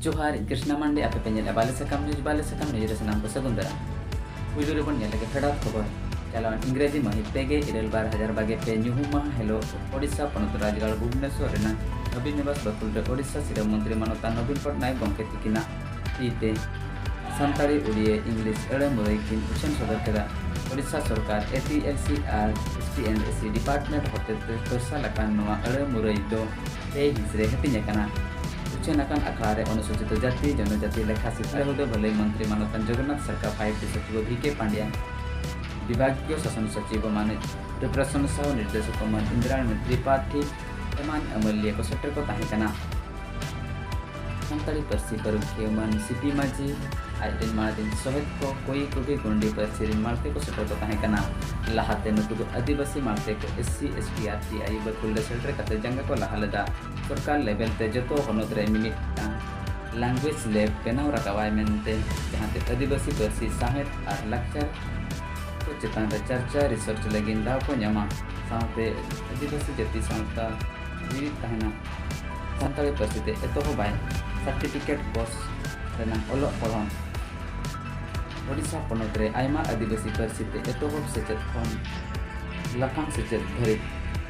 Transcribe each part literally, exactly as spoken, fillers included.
ᱡᱚᱦᱟᱨ, ᱤᱧ ᱠᱨᱤᱥᱱᱟ ᱢᱟᱱᱰᱤ, ᱟᱯᱮ ᱯᱮ ᱧᱮᱞᱮᱫᱼᱟ ᱵᱟᱞᱮ ᱥᱟᱠᱟᱢ ᱱᱤᱭᱩᱡᱽ᱾ ᱵᱟᱞᱮ ᱥᱟᱠᱟᱢ ᱱᱤᱭᱩᱡᱽ ᱨᱮ ᱥᱟᱱᱟᱢ ᱠᱚ ᱥᱟᱹᱜᱩᱱ ᱫᱟᱨᱟᱢ᱾ ᱯᱩᱭᱞᱩ ᱨᱮᱵᱚᱱ ᱧᱮᱞ ᱞᱮᱜᱮ ᱯᱷᱮᱰᱟᱛ ᱠᱷᱚᱵᱚᱨ᱾ ᱪᱟᱞᱟᱣᱮᱱ ᱤᱝᱨᱮᱡᱤ ᱢᱟᱹᱦᱤᱛ ᱯᱮ ᱜᱮ ᱤᱨᱟᱹᱞ ᱵᱟᱨ ᱦᱟᱡᱟᱨ ᱵᱟᱜᱮ ᱯᱮ ᱧᱩᱦᱩᱢ ᱢᱟᱦᱟ ᱦᱤᱞᱳᱜ ᱳᱰᱤᱥᱟ ᱯᱚᱱᱚᱛ ᱨᱟᱡᱽᱜᱟᱲ ᱵᱷᱩᱵᱽᱱᱮᱥᱚᱨ ᱨᱮᱱᱟᱜ ᱟᱵᱷᱤᱱᱤᱵᱟᱥ ᱵᱟᱠᱷᱩᱞ ᱨᱮ ᱳᱰᱤᱥᱟ ᱥᱤᱨᱟᱹ ᱢᱚᱱᱛᱨᱤ ᱢᱟᱱᱚᱛᱟᱱ ᱱᱚᱵᱤᱱ ᱯᱚᱴᱱᱟᱭᱮᱠ ᱜᱚᱢᱠᱮ ᱛᱤᱠᱤᱱᱟᱜ ᱛᱤ ᱛᱮ ᱥᱟᱱᱛᱟᱲᱤ, ᱩᱲᱤᱭᱟᱹ, ᱤᱝᱞᱤᱥ ᱟᱹᱲᱟᱹ ᱢᱩᱨᱟᱹᱭ ᱠᱤᱱ ᱩᱪᱷᱟᱹᱱ ᱥᱚᱫᱚᱨ ᱠᱮᱫᱟ᱾ ᱳᱰᱤᱥᱟ ᱥᱚᱨᱠᱟᱨ, A T L C R S T and S C department ᱦᱚᱛᱮᱛᱮ ᱯᱟᱨᱥᱟᱞ ᱟᱠᱟᱱ ᱱᱚᱣᱟ ᱟᱹᱲᱟᱹ ᱢᱩᱨᱟᱹᱭ ᱫᱚ ᱯᱮ ᱦᱤᱸᱥ ᱨᱮ ᱦᱟᱹᱴᱤᱧ ᱟᱠᱟᱱᱟ᱾ ᱩᱪᱷᱟᱹᱱ ᱟᱠᱟᱱ ᱟᱠᱷᱲᱟ ᱨᱮ ᱚᱱᱩᱥᱩᱪᱤᱛ ᱡᱟᱹᱛᱤ ᱡᱚᱱᱚᱡᱟᱹᱛᱤ ᱞᱮᱠᱷᱟ ᱥᱤᱛᱞᱟᱹ ᱦᱩᱫᱟᱹ ᱵᱷᱟᱹᱞᱟᱹᱭ ᱢᱚᱱᱛᱨᱤ ᱢᱟᱱᱚᱛᱟᱱ ᱡᱚᱜᱚᱱᱱᱟᱛᱷ ᱥᱚᱨᱠᱟᱨ ᱯᱷᱟᱭᱤᱵᱷ ᱴᱤ ᱥᱚᱪᱤᱵ ᱵᱷᱤ ᱠᱮ ᱯᱟᱱᱰᱤᱭᱟᱱ, ᱵᱤᱵᱷᱟᱜᱤᱭᱚ ᱥᱟᱥᱚᱱ ᱥᱚᱪᱤᱵ ᱢᱟᱹᱱᱤᱡ ᱨᱩᱯᱨᱟᱥᱚᱱ ᱥᱟᱦᱩ, ᱱᱤᱨᱫᱮᱥᱚᱠ ᱢᱟᱹᱱ ᱤᱱᱫᱨᱟᱱᱤ ᱛᱨᱤᱯᱟᱴᱷᱤ ᱮᱢᱟᱱ ᱟᱹᱢᱟᱹᱞᱤᱭᱟᱹ ᱠᱚ ᱥᱮᱴᱮᱨ ᱠᱚ ᱛᱟᱦᱮᱸ ᱠᱟᱱᱟ᱾ ᱥᱟᱱᱛᱟᱲᱤ ᱯᱟᱹᱨᱥᱤ ᱯᱟᱹᱨᱩᱠᱷᱤᱭᱟᱹ ᱢᱟᱹᱱ ᱥᱤ ᱯᱤ ᱢᱟᱹᱡᱷᱤ, ᱟᱡ ᱨᱮᱱ ᱢᱟᱲᱟᱝ ᱨᱮᱱ ᱥᱚᱦᱮᱫ ᱠᱚ, ᱠᱚᱭᱤ ᱠᱚᱜᱮ ᱜᱚᱸᱰᱤ ᱯᱟᱹᱨᱥᱤ ᱨᱮᱱ ᱢᱟᱲᱛᱮ ᱠᱚ ᱥᱮᱴᱮᱨ ᱠᱚ ᱛᱟᱦᱮᱸ ᱠᱟᱱᱟ᱾ ᱞᱟᱦᱟᱛᱮ ᱱᱩᱠᱩ ᱫᱚ ᱟᱹᱫᱤᱵᱟᱹᱥᱤ ᱢᱟᱲᱛᱮ ᱠᱚ S C, S T R T I ᱵᱟᱹᱠᱷᱩᱞ ᱨᱮ ᱥᱮᱴᱮᱨ ᱠᱟᱛᱮ ᱡᱟᱸᱜᱟ ᱠᱚ ᱞᱟᱦᱟ ᱞᱮᱫᱟ᱾ ᱥᱚᱨᱠᱟᱨ ᱞᱮᱵᱮᱞ ᱛᱮ ᱡᱚᱛᱚ ᱦᱚᱱᱚᱛ ᱨᱮ ᱢᱤᱢᱤᱫᱴᱟᱝ ᱞᱮᱝᱜᱩᱭᱮᱡᱽ ᱞᱮᱵᱽ ᱵᱮᱱᱟᱣ ᱨᱟᱠᱟᱵᱟᱭ ᱢᱮᱱᱛᱮ, ᱡᱟᱦᱟᱸᱛᱮ ᱟᱹᱫᱤᱵᱟᱹᱥᱤ ᱯᱟᱹᱨᱥᱤ, ᱥᱟᱶᱦᱮᱫ ᱟᱨ ᱞᱟᱠᱪᱟᱨ ᱠᱚ ᱪᱮᱛᱟᱱ ᱨᱮ ᱪᱟᱨᱪᱟ, ᱨᱤᱥᱟᱨᱪ ᱞᱟᱹᱜᱤᱫ ᱫᱟᱣ ᱠᱚ ᱧᱟᱢᱟ᱾ ᱥᱟᱶᱛᱮ ᱟᱹᱫᱤᱵᱟᱹᱥᱤ ᱡᱟᱹᱛᱤ ᱥᱟᱶᱛᱟ ᱡᱤᱣᱤᱫ ᱛᱟᱦᱮᱱᱟ᱾ ᱥᱟᱱᱛᱟᱲᱤ ᱯᱟᱹᱨᱥᱤ ᱛᱮ ᱮᱛᱚᱦᱚᱵᱟᱭ ᱥᱟᱨᱴᱤᱯᱷᱤᱠᱮᱴ ᱠᱳᱨᱥ ᱨᱮᱱᱟᱜ ᱚᱞᱚᱜ ᱯᱚᱲᱦᱚᱱ᱾ ᱳᱰᱤᱥᱟ ᱯᱚᱱᱚᱛ ᱨᱮ ᱟᱭᱢᱟ ᱟᱹᱫᱤᱵᱟᱹᱥᱤ ᱯᱟᱹᱨᱥᱤ ᱛᱮ ᱮᱛᱚᱦᱚᱵ ᱥᱮᱪᱮᱫ ᱠᱷᱚᱱ ᱞᱟᱯᱷᱟᱝ ᱥᱮᱪᱮᱫ ᱫᱷᱟᱹᱨᱤᱡ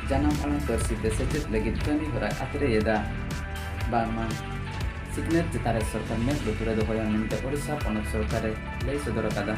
ᱡᱟᱱᱟᱢ ᱟᱲᱟᱝ ᱯᱟᱹᱨᱥᱤ ᱛᱮ ᱥᱮᱪᱮᱫ ᱞᱟᱹᱜᱤᱫ ᱠᱟᱹᱢᱤ ᱦᱚᱨᱟᱭ ᱟᱛᱨᱮ ᱮᱫᱟ᱾ ᱵᱟᱝᱢᱟ ᱥᱤᱠᱷᱱᱟᱹᱛ ᱪᱮᱛᱟᱱ ᱨᱮ ᱥᱚᱨᱠᱟᱨ ᱢᱮᱫ ᱞᱩᱛᱩᱨᱮ ᱫᱚᱦᱚᱭᱟ ᱢᱮᱱᱛᱮ ᱳᱰᱤᱥᱟ ᱯᱚᱱᱚᱛ ᱥᱚᱨᱠᱟᱨᱮ ᱞᱟᱹᱭ ᱥᱚᱫᱚᱨ ᱟᱠᱟᱫᱟ᱾